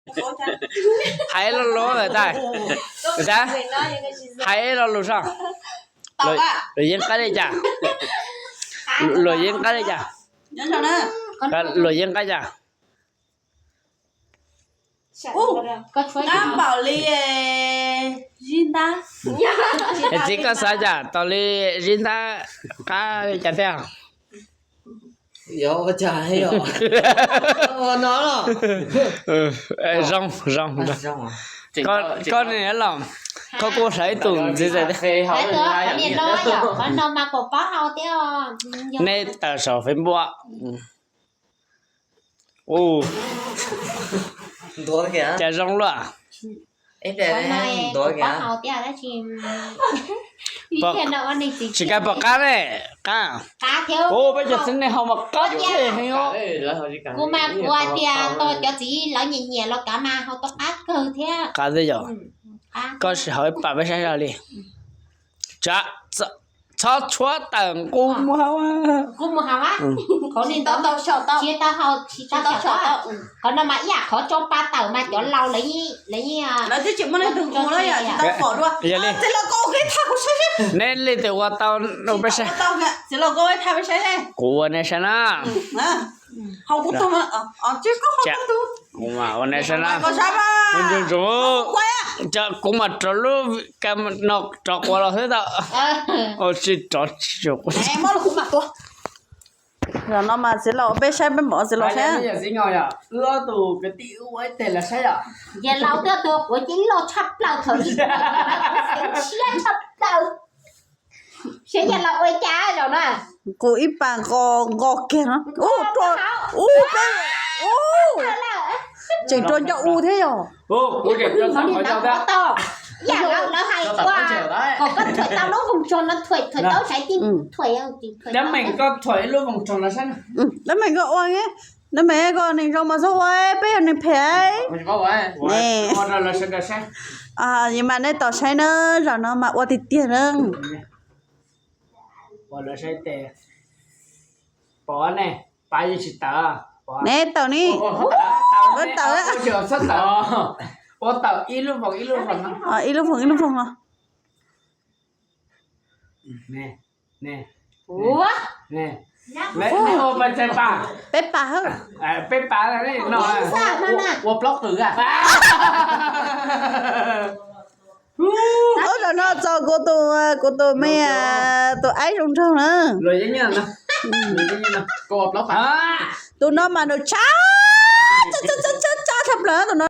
Hais lo lus tas, tas, hais lo lus soj. Luam yeeb qab li cas? Luam yeeb qab li cas? Luam yeeb qab cas? Qab npaum li zib ntab. Txiv koj xav cas tau li zib ntab qab li cas thiab? Zoo, zoo. Koj niam los, koj kuj hlawv ib tug ntxiv. Nej tawm saum Facebook. Cas zoo luaj. Tsis kav pom qab ne, qab. Ua peb cov txiv neej haus mas qab heev. Kuv mas kuv hais tias tau cov txiv lawv nyiam nyiam los kav mas haus tau qab kawg thiab. Qab thiab yom. Koj sim haus ib pas peb saib zog li. Txhob tshuab tawm nqus mus haus. Nqus mus haus a. Qhov li ntawd tsis tau haus, tsis tau haus. Qhov no mas ib yam qhov tso pa tawm mas cov laus lawv yeej, lawv yeej, lawv twb tsis muaj leej twg nqus na, yog tsis tau pom dua. Yog li, txiv laus koj ua kev thaj kuv saib seb. Neb leej twg ua tau ua peb saib. Txiv laus koj ua thaj peb saib seb. Kuv ua nej saib na. Haus kuv tug, tsis koj haus koj tug. Kuv mas ua nej saib na. Ntsuag ntsuag, kuv mas rov lub ka no rov quas los xwb tau. Ua tsis rov tsis. Zaum no mas txiv laus peb saib, peb mam ua txiv laus saib. Wb ob tug kwv tij wb ua ib teg los saib yom. Yawg laus twb tuag quav ceeb loj tshaj plaws, thaum ntawd xeev tshiab tshaj plaws. Saib yawg laus ua cas zaum no. Nqus ib pas nqos kiag no. Ub, peb, ub, tseem rau ncauj u thiab yog. Ib yam lawv hais ua, kom koj thuam tau lub voos tsog no, thuam tau saiv ti, thuam, meem koj thuam ib lub voos tsog no saib. Lub meem koj ua, lub meem koj neeg zoo mas txhob ua, peb yog neeg phem. Yog mas nej tos saib na, zaum no mas ua tiag tiag na. Pom ne, pab yeej tsis tawm. Ne tawm ni. Tawm, tawm. Ua tawm ib lub voos ib lub voos no. Ib lub voos ib lub voos no. Peb pas, peb pas, ua plaub qws. Ub, zaum no txog kuv tus, kuv tus me, tus aib zoo nraug na. Tus no mas nws tshab, tshab tshaj plaws tus no.